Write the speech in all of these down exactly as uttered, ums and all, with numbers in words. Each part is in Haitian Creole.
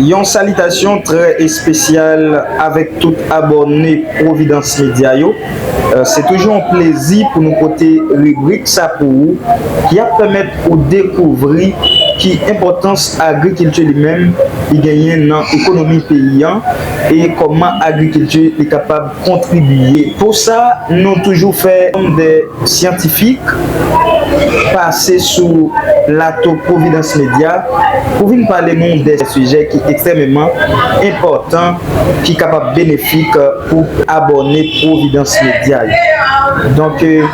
Yon salitasyon trè espesyal avèk tout abòne Providence Media yo. Euh, se toujou yon plezi pou nou pote ribrik sa pou ou, ki ap pèmèt ou dekouvri ki enpòtans agrikilti li menm li genyen nan ekonomi peyi an e kòman agrikilti li kapab kontribiye. Pou sa, nou toujou fè de syantifik pase sou plato Providence Media pou vin pale nou de sijè ki ekstrèmeman enpòtan, ki kapab benefik pou abòne Providence Media yo. Donk, euh,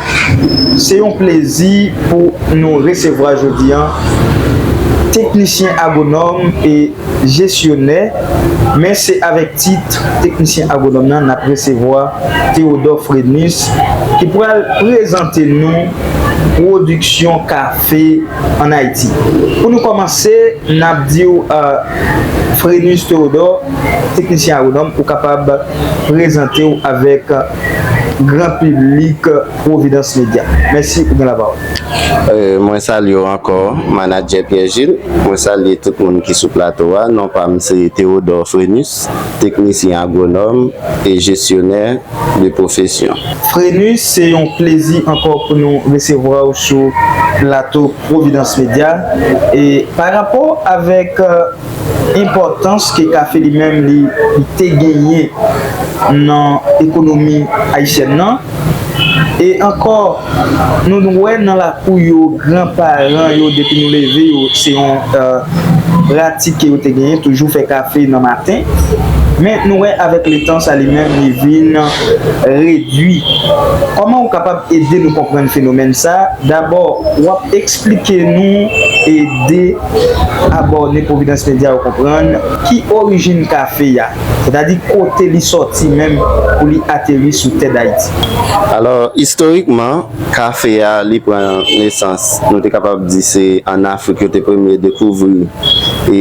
se yon plezi pou nou resevwa jodi an teknisyen agwonòm e jesyonè, men se avèk tit teknisyen agwonòm nan n ap resevwa Théodore Frenus, ki pral prezante nou pwodiksyon kafe ann Ayiti. Pou nou kòmanse, n ap di w, euh, Frenus Théodore, teknisyen agwonòm, ou kapab prezante w avèk gran piblik Providence Media. Mèsi, ou gen lapawòl. Euh, mwen salye w ankò, manadjè Pierre Gilles. Mwen salye tout moun ki sou plato a. Non pa m se Théodore Frenus, teknisyen agwonòm e jesyonè de pwofesyon. Frenus, se yon plezi ankò pou nou resevwa w sou plato Providence Media. E pa rapò avèk, euh, enpòtans ke kafe li menm li, li te genyen nan ekonomi ayisyèn nan. E ankò, nou wè nan lakou yo, granparan yo, depi nou leve yo, se yon, euh, pratik ke yo te genyen, toujou fè kafe nan maten. Men nou wè avèk letan sa li menm li vin redui. Kòman ou kapab ede nou konprann fenomèn sa? Dabò, w ap eksplike nou e de abòne Providence Media yo konprann ki orijin kafe a, sètadi kote li sòti menm pou li ateri sou tè Dayiti. Alò, istorikman, kafe a li pran nesans, nou te kapab di se ann Afrik yo te premye dekouvri e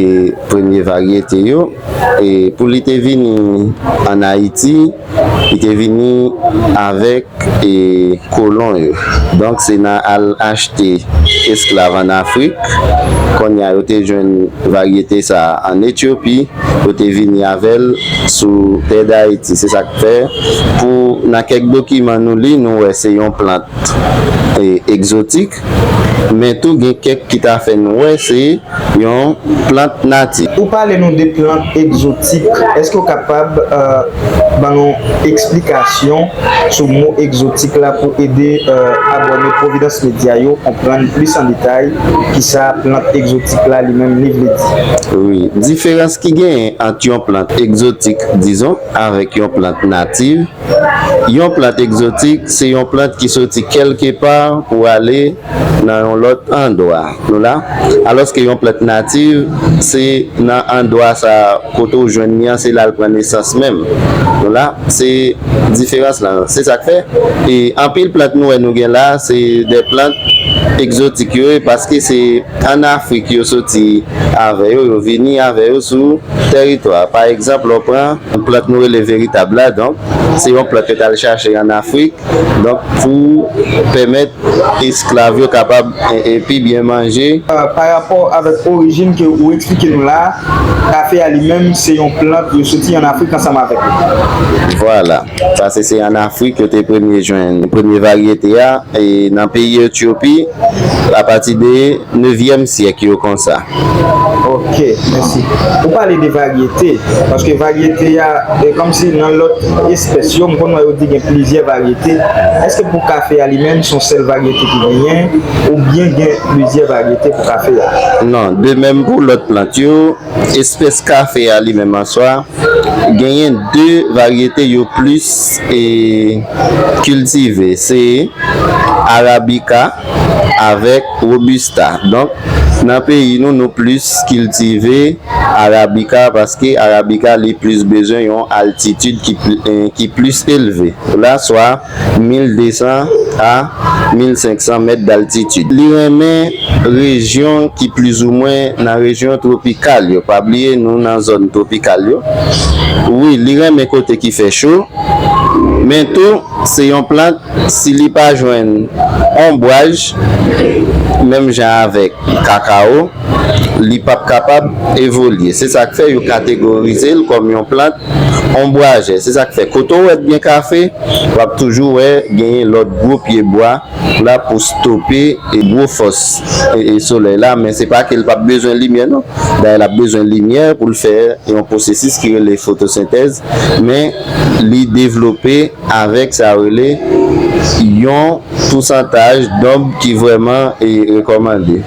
premye varyete yo. E pou li te vini ann Ayiti, li te vini avèk e kolon yo. Donk, se nan al achte esklav ann Afrik. Kounye a, yo te jwenn varyete sa a ann Etyopi. Yo te vini avè l sou tè Dayiti. Se sa k fè, pou nan kèk dokiman nou li, nou wè se yon plant e, egzotik. Men tou gen kèk ki ta fè n wè se yon plant nati. Ou pale nou de plant egzotik. Èske w kapab, euh, ban nou eksplikasyon sou mo egzotik la pou ede, euh, abòne Providence Media yo konprann plis an detay kisa plant egzotik la li menm li vle di? Wi, diferans ki genyen ant yon plant egzotik, dizon, avèk yon plant nativ. Yon plant egzotik se yon plant ki soti kèlkepa pou ale nan yon lòt andwa. Nou la? Alòske yon plant nativ, se nan andwa sa kote w jwenn li an, se la l pran nesans menm. Nou la? Se diferans lan. Se sa k fè. E anpil plant nou wè nou gen la, se de plant egzotik yo ye, paske se ann Afrik yo soti avè yo, yo vini avè yo sou tèritwa. Pa egzanp, lè w pran plant nou rele veritab la, donk, se yon plant yo t al chache ann Afrik, donk, pou pèmèt esklav yo kapab e, e, pi byen manje. Euh, pa rapò avèk orijin ke ou eksplike nou la, kafe a li menm se yon plant yo soti ann Afrik ansanm avèk li. Vwala. Paske se ann Afrik yo te premye jwenn premye varyete a, e nan peyi Etyopi, apati de nevyèm syèk yo konsa. Ok, mèsi. Ou pale de varyete, paske varyete a, e, kòmsi nan lòt espès yo, m konn wè yo di gen plizyè varyete. Èske pou kafe a li menm, se yon sèl varyete ki genyen, oubyen gen plizyè varyete pou kafe a? Non, de menm pou lòt plant yo, espès kafe a li menm an swa, genyen de varyete yo plis e, kiltive, se Arabica avèk Robusta. Donk, nan peyi nou, nou plis kiltive Arabica paske Arabica li plis bezwen yon altitid ki pli, eh, ki plis elve. La, swa mil de san a mil senk san mèt d'altitid. Li renmen rejyon ki plizoumwen nan rejyon twopikal yo. Pa bliye, nou nan zòn twopikal yo. Wi, li renmen kote ki fè cho, men tou, se yon plant, si li pa jwenn onbwaj, menm jan avèk kakawo, li p ap kapab evolye. Se sa k fè yo kategorize l kòm yon plant onbrajè. Se sa k fè kote w wè gen kafe, w ap toujou wè genyen lòt gwo pyebwa la pou stope e gwo fòs e, e solèy la, men se pa ke l p ap bezwen limyè non. Dayè l ap bezwen limyè pou l fè yon pwosesis ki rele fotosentèz, men li devlope avèk sa yo rele yon pousantaj donb ki vrèman e rekòmande.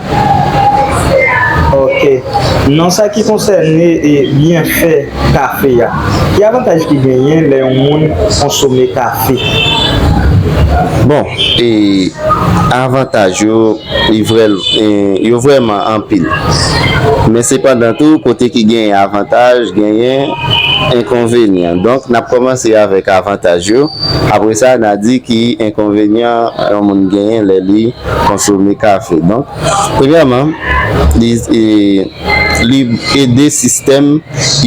Ok. Nan sa ki konsène e byenfè kafe a, ki avantaj ki genyen lè yon moun konsome kafe? Bon, e avantaj yo li vrè, e, yo vrèman anpil. Men sepandan tou, kote ki genyen avantaj, genyen enkonvenyan. Donk, n ap kòmanse avèk avantaj yo. Apre sa, n a di ki enkonvenyan yon moun genyen lè li konsome kafe. Donk, premyèman, li, e, li ede sistèm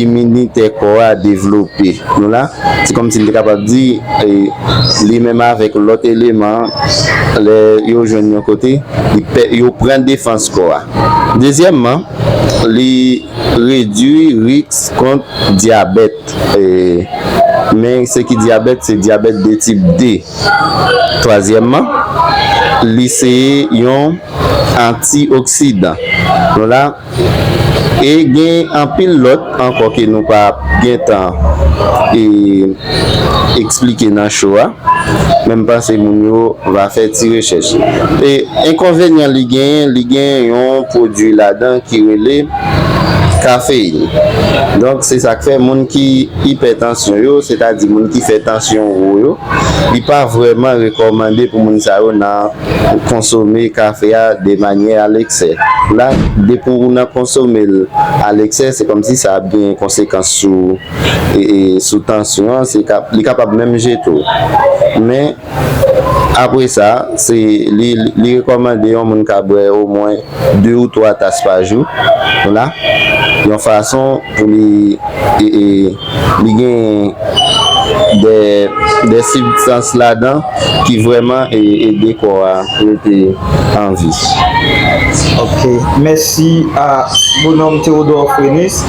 iminitè kò a devlope. Nou la, se kòmsi m te kapab di, e, li menm avèk lòt eleman, lè yo jwenn yon kote, li pè, yo pran defans kò a. Dezyèmman, li redui risk kont dyabèt. E, men se ki dyabèt? Se dyabèt de tip de. Twazyèmman, li se yon antioksidan. Nou la, e gen anpil lòt ankò ke nou pa gentan e eksplike nan show a, men m panse moun yo va fè ti rechèch. E enkonvenyan li genyen, li gen yon pwodui ladan ki rele kafeyin. Donk, se sa k fè moun ki ipètansyon yo, sètadi moun ki fè tansyon wo yo, li pa vrèman rekòmande pou moun sa yo nan konsome kafe a de manyè a leksè. La, depi w nan konsome l a leksè, se kòmsi sa ap gen konsekans sou, e, e, sou tansyon an, se ka, li kapab menm jete w. Men, apre sa, se, li, li rekòmande yon moun ka bwè omwen de ou twa tas pa jou. Vwala. Yon fason pou li, e, e, li gen de, de sibstans ladan ki vrèman e, ede kò a rete an vi. Ok. Mèsi a Bonòm Théodore Frenus.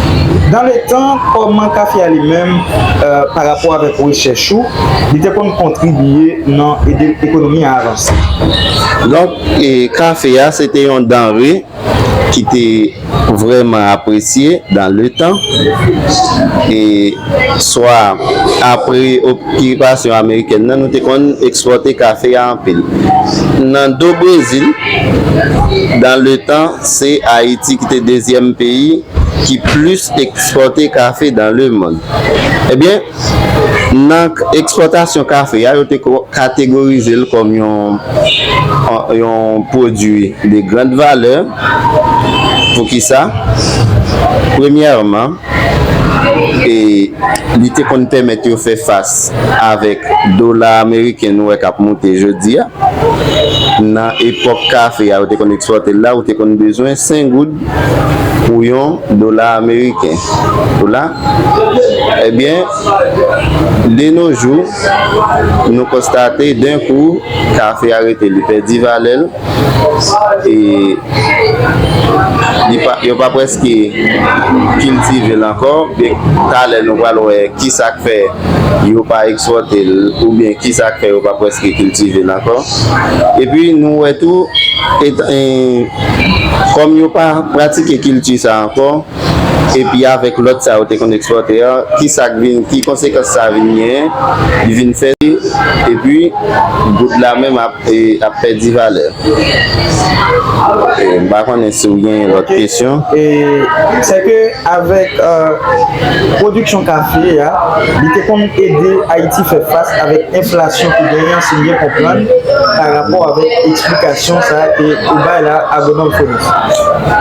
Dans le temps, kòman kafe a li menm, euh, pa rapò avèk rechèch ou, li te konn kontribye nan ede ekonomi a avanse? Donk, e, kafe a, se te yon danre ki te vrèman apresye dans le temps. E swa apre okipasyon amerikèn nan, nou te konn ekspòte kafe a anpil. Nan do Brezil, dans le temps, se Ayiti ki te dezyèm peyi ki plis ekspòte kafe dans le monde. Ebyen, nan k-, ekspòtasyon kafe a, yo te ko-, kategorize l kòm yon, yon pwodui de grande valeur. Poukisa? Premyèman, e li te konn pèmèt yo fè fas avèk dola ameriken nou wè k ap moute jodi a. Nan epòk kafe a, ou te konn ekspòte l la, ou te konn bezwen senk goud pou yon dola ameriken. Ou la? Ebyen, de nos jours, nou konstate, d'un coup, kafe a rete, li pèdi valè l. E li pa, yo pa prèske kiltive l ankò. Byen, talè nou pral wè ki sa k fè yo pa ekspòte l, oubyen ki sa k fè yo pa prèske kiltive l ankò. Epi nou wè tou, e, e, kòm yo pa pratike kilti sa ankò, epi avèk lòt sa yo te konn ekspòte a, ki sa k vin, ki konsekans sa vin genyen? Li vin fè, epi goud la menm ap, e, ap pèdi valè. E, m pa konnen si w gen lòt kesyon. E, se ke avèk, euh, pwodiksyon kafe a, li te konn ede Ayiti fè fas avèk enflasyon ki genyen, si m byen konprann, pa rapò avèk eksplikasyon sa ke ou bay la, Agwonòm Frenus.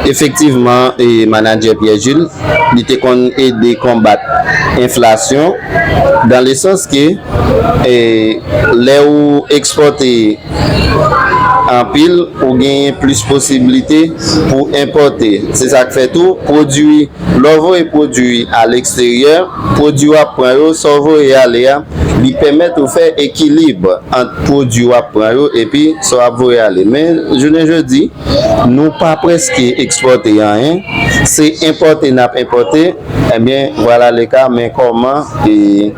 Efektivman, e, manadjè Pierre Jules, li te konn ede konbat enflasyon, dans le sens ke, e, lè ou ekspòte anpil, ou genyen plis posiblite pou enpòte. Se sa k fè tou, pwodui, lè w voye pwodui a leksteryè, pwodui w ap pran yo, sa w voye ale a, Li pèmèt ou fè ekilib ant pwodui w ap pran yo epi sa w ap voye ale. Men, jounen jodi, nou pa prèske ekspòte anyen. Se enpòte n ap enpòte. Ebyen, vwala le ka, men kòman, e,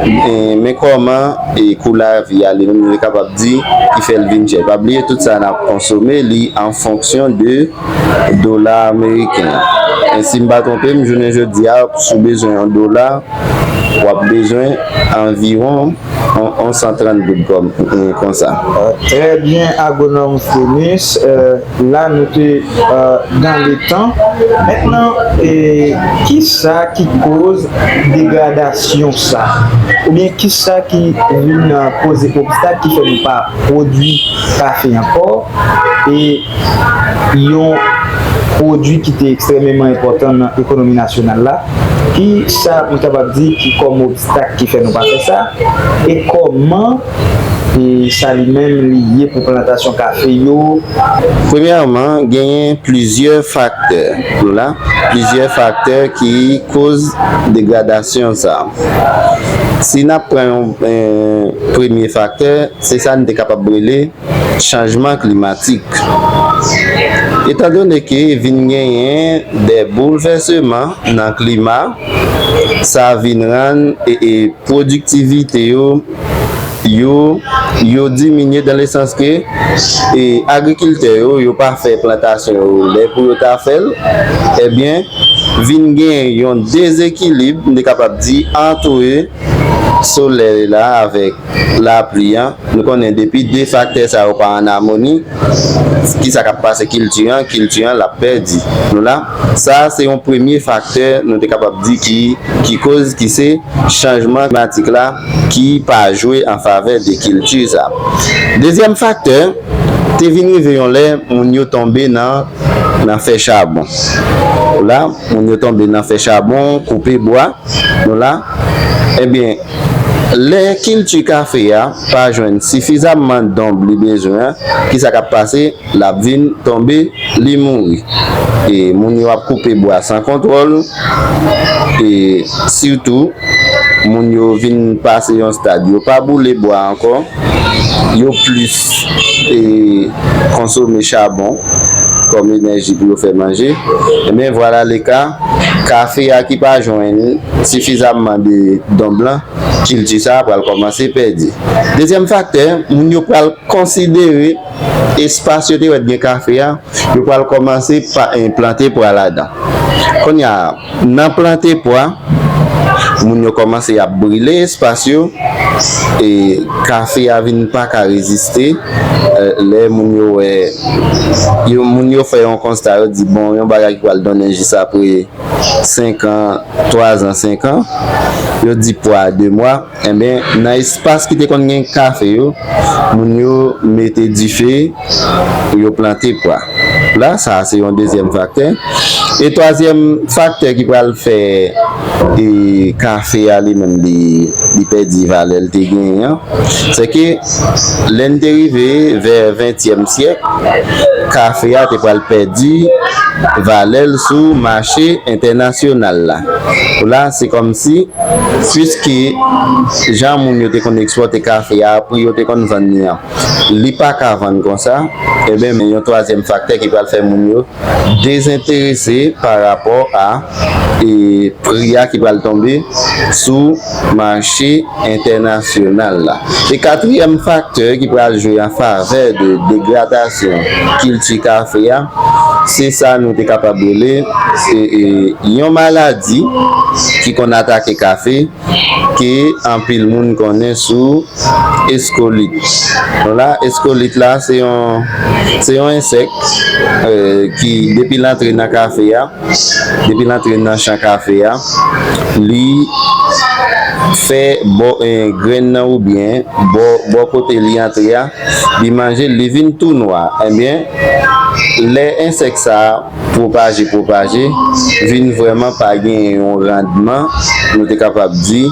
e, men kòman, e, kou lavi a, li menm, li kapab di, ki fè l vin chè. Pa bliye, tout sa n ap konsome, li an fonksyon de dola ameriken. E si m pa twonpe m, jounen jodi a, si w bezwen yon dola, w ap bezwen anviwon yon, yon san trant goud kòm, e, konsa. Trè byen, Agwonòm Frenus. E, la, nou te, e, dans le temps. Mentnan, e, ki sa ki koz degradasyon sa? Oubyen ki sa ki vin, e, poze obstak ki fè nou pa pwodui kafe ankò? E yon pwodui ki te ekstrèmeman enpòtan nan ekonomi nasyonal la. Ki sa nou kapab di ki kòm obstak ki fè nou pa fè sa? E kòman, e, sa li menm li ye pou plantasyon kafe yo? Premyèman, genyen plizyè faktè, nou la, plizyè faktè ki koz degradasyon sa. Si n ap pran yon, e, premye faktè, se sa n te kapab rele chanjman klimatik. Etandone ke vin genyen de boulvèseman nan klima, sa vin rann, e, e, pwodiktivite yo, yo, yo diminye, dan le sans ke, e, agrikiltè yo, yo pa fè plantasyon yo lè pou yo ta fè l, ebyen, vin gen yon dezekilib, m te kapab di, antre solèy la avèk lapli a. Nou konnen depi de faktè sa yo pa an amoni, ki sa k ap pase kilti an? Kilti an l ap pèdi. Nou la, sa se yon premye faktè nou te kapab di ki, ki koz, ki se chanjman klimatik la ki pa jwe an favè de kilti sa. Dezyèm faktè, te vin rive yon lè moun yo tonbe nan, nan fè chabon. La, moun yo tonbe nan fè chabon, koupe bwa. Nou la, ebyen, lè kilti kafe a pa jwenn sifizamman donb li bezwen an, ki sa k ap pase? L ap vin tonbe, li mouri. E moun yo ap koupe bwa san kontwòl, e sitou, moun yo vin pase yon stad, yo pa boule bwa ankò, yo plis, e, konsome chabon kòm enèji pou yo fè manje. Ebyen, vwala le ka, kafe a ki pa jwenn sifizamman de donb lan, kilti sa a pral kòmanse pèdi. Dezyèm faktè, moun yo pral konsidere espas yo te wè t gen kafe a, yo pral kòmanse pa, e, plante pwa ladan. Kounye a, nan plante pwa, moun yo kòmanse ap brile espas yo, e kafe a vin pa ka reziste, e, lè moun yo wè, yo, moun yo fè yon konsta, yo di, bon, yon bagay ki pral donnen jis apre senk an, twa zan, senk an, yo di pwa de mwa, ebyen, nan espas ki te konn gen kafe yo, moun yo mete dife pou yo plante pwa. La, sa a se yon dezyèm faktè. E twazyèm faktè ki pral fè, e, kafe a li menm li, li pèdi valè l te genyen an, se ke lè n te rive vè ventyèm syèk, kafe a te pral pèdi valè l sou mache entènasyonal la. Pou la, se kòmsi, piske jan moun yo te konn ekspòte kafe a, pri yo te konn vann li an, li pa ka vann konsa, ebyen, men yon twazyèm faktè ki pral fè moun yo dezenterese pa rapò a, e, pri a ki pral tonbe sou mache entènasyonal la. E katriyèm faktè ki pral jwe an favè de degradasyon kilti kafe a, se sa nou te kapab rele, e, e, yon maladi ki konn atake kafe, ke anpil moun konnen sou eskolit. Bon, la, eskolit la, se yon, se yon ensèk, e, ki, depi l antre nan kafe a, depi l antre nan chan kafe a, li fè bò, e, grenn nan oubyen bò, bò kote li antre a, li manje l, li vin tou nwa. Ebyen, lè ensèk sa a pwopaje, pwopaje, vin vrèman pa gen yon randman, nou te kapab di,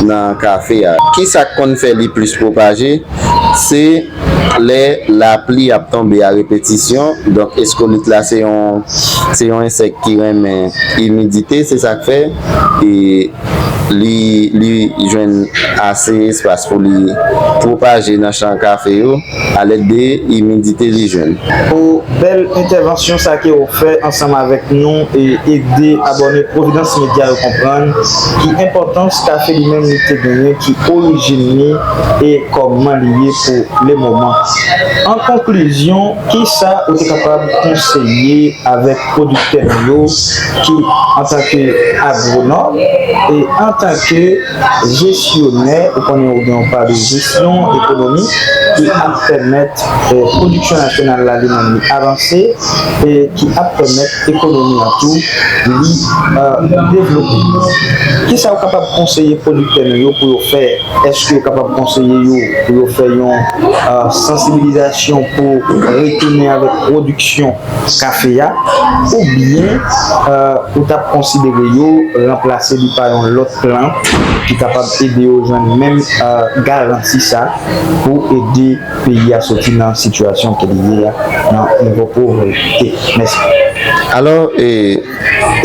nan kafe a. Ki sa k konn fè li plis pwopaje? Se lè lapli ap tonbe a repetisyon. Donk, eskolit la se yon, se yon ensèk ki renmen imidite, se sa k fè e li, li jwenn ase espas pou li pwopaje nan chan kafe yo alèd de imidite li jwenn. Pou bèl entèvansyon sa ke w fè ansanm avèk nou e ede abòne Providence Media yo konprann ki enpòtans kafe li menm li te genyen, ki orijin li e kòman li ye pou le moman. An konklizyon, kisa ou te kapab konseye avèk pwodiktè nou yo ki, antanke agwonòm e antanke jesyonè, ou konnen ou gen yon pa de jesyon ekonomik ki ap pèmèt eh, pwodiksyon nasyonal la li menm li avanse e ki ap pèmèt ekonomi an tou li eh, devlope. Kisa ou kapab konseye pwodiktè nou yo pou yo fè? Èske ou kapab konseye yo pou yo fè yon eh, sansibilizasyon pou retounen avèk pwodiksyon kafe a, oubyen eh, ou t ap konsidere yo ranplase li pa yon lòt plan ki kapab ede yo jwenn menm eh, garanti sa pou ede peyi a soti nan sitiyasyon ke li ye a, nan nivo povrete? Mèsi. Alò, e,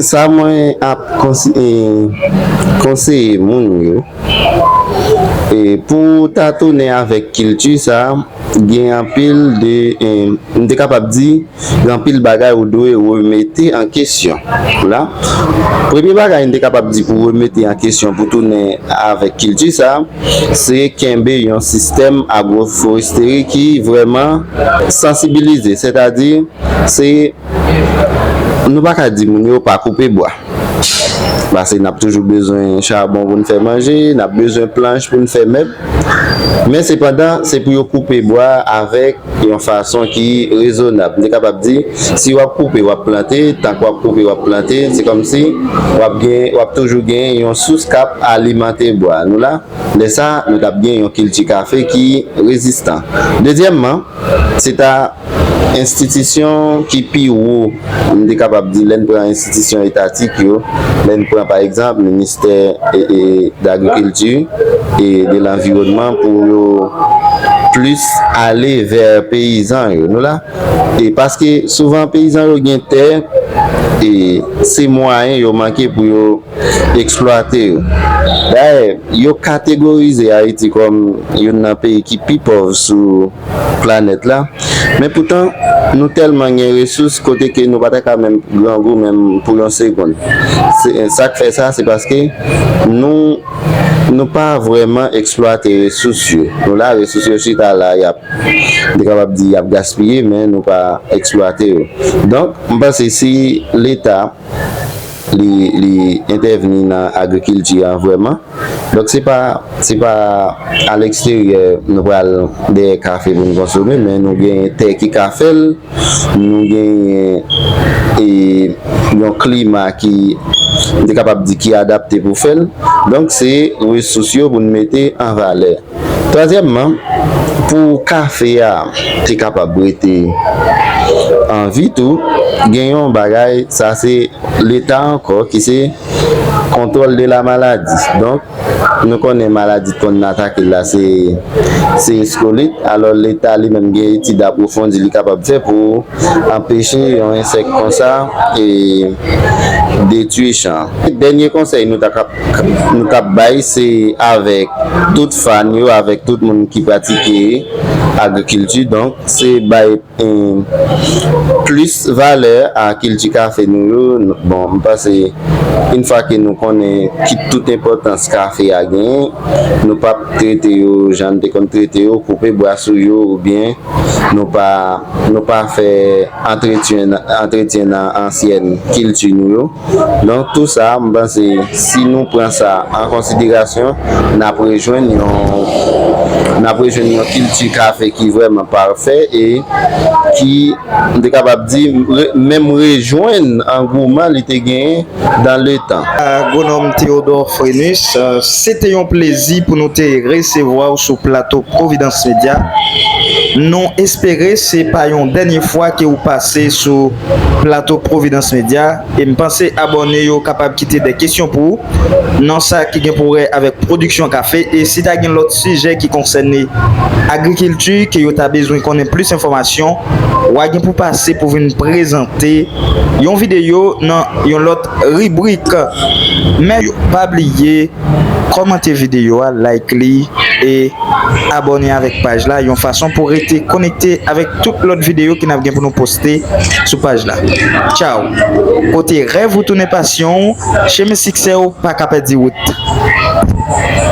sa mwen ap konsi- e, konseye moun yo, e, pou ta tounen avèk kilti sa, gen anpil de, e, m te kapab di, gen anpil bagay ou dwe remete an kesyon. La, premye bagay m te kapab di pou remete an kesyon, pou tounen avèk kilti sa, se kenbe yon sistèm agwoforestri ki vrèman sansibilize, sètadi se, nou pa ka di moun yo pa koupe bwa. Paske n ap toujou bezwen chabon pou n fè manje, n ap bezwen planch pou n fè mèb. Men sepandan, se pou yo koupe bwa avèk yon fason ki rezonab. M te kapab di, si w ap koupe, w ap plante, tank w ap koupe, w ap plante, se kòmsi w ap gen, w ap toujou gen yon sous k ap alimante bwa nou la. Lè sa, nou t ap gen yon kilti kafe ki rezistan. Dezyèmman, se ta enstitisyon ki pi wo, m te kapab di, lè n pran enstitisyon etatik yo, lè n pran, pa egzanp, ministè e, e, dagrikilti e de lanviwònman pou yo plis ale vè peyizan yo. Nou la? E paske souvan peyizan yo gen tè, e se mwayen yo manke pou yo eksplwate yo. Dayè, yo kategorize Ayiti kòm youn nan peyi ki pi pòv sou planèt la. Men poutan, nou tèlman gen resous kote ke nou pa ta ka menm grangou menm pou yon segonn. Se, sa k fè sa, se paske nou, nou pa vrèman eksplwate resous yo. Nou la, resous yo chita la, y ap, m te kapab di, y ap gaspiye, men nou pa eksplwate yo. Donk, m panse si Leta li, li entèvni nan agrikilti a vrèman. Donk, se pa, se pa aleksteryè nou pral dèyè kafe pou n konsome, men nou gen tè ki ka fè l, nou gen e, yon klima ki, m te kapab di, ki adapte pou fè l. Donk, se resous yo pou n mete an valè. Twazyèmman, pou kafe a te kapab rete an vi tou, gen yon bagay, sa se Leta ankò, ki se kontwòl de la maladi. Donk, nou konnen maladi k konn atake l la, se, se eskolit. Alò, Leta li menm gen etid apwofondi li kapab fè pou anpeche yon ensèk konsa e detwi chan. Dènye konsèy nou ta kap, nou t ap bay, se avèk tout fan yo, avèk tout moun ki pratike agrikilti. Donk, se bay, e, plis valè a kilti kafe nou yo. Bon, m panse, yon fwa ke nou konnen ki tout enpòtans kafe a genyen, nou p ap trete yo jan n te konn trete yo, koupe bwa sou yo, oubyen nou pa, nou pa fè antretyen, antretyen nan ansyen kilti nou yo. Donk, tou sa, m panse, si nou pran sa an konsiderasyon, n ap rejwenn yon, n ap rejwenn yon kilti kafe ki vrèman pafè e ki, m te kapab di, re-, menm rejwenn angouman li te genyen dans le temps. Agwonòm Théodore Frenus, euh, se te yon plezi pou nou te resevwa w sou plato Providence Media. Nou espere se pa yon dènye fwa ke ou pase sou plato Providence Media, e m panse abòne yo kapab kite de kesyon pou ou nan sa ki gen pou wè avèk pwodiksyon kafe, e si ta gen lòt sijè ki konsène agrikilti ke yo ta bezwen konnen plis enfòmasyon, w a gen pou pase pou vin prezante yon videyo nan yon lòt ribrik. Men pa bliye kòmante videyo a, like li, e abòne avèk paj la, yon fason pou rete konekte avèk tout lòt videyo ke n ap gen pou nou poste sou paj la. Tchaw! Kote rèv ou tounen pasyon w, chemen siksè w pa ka pèdi wout.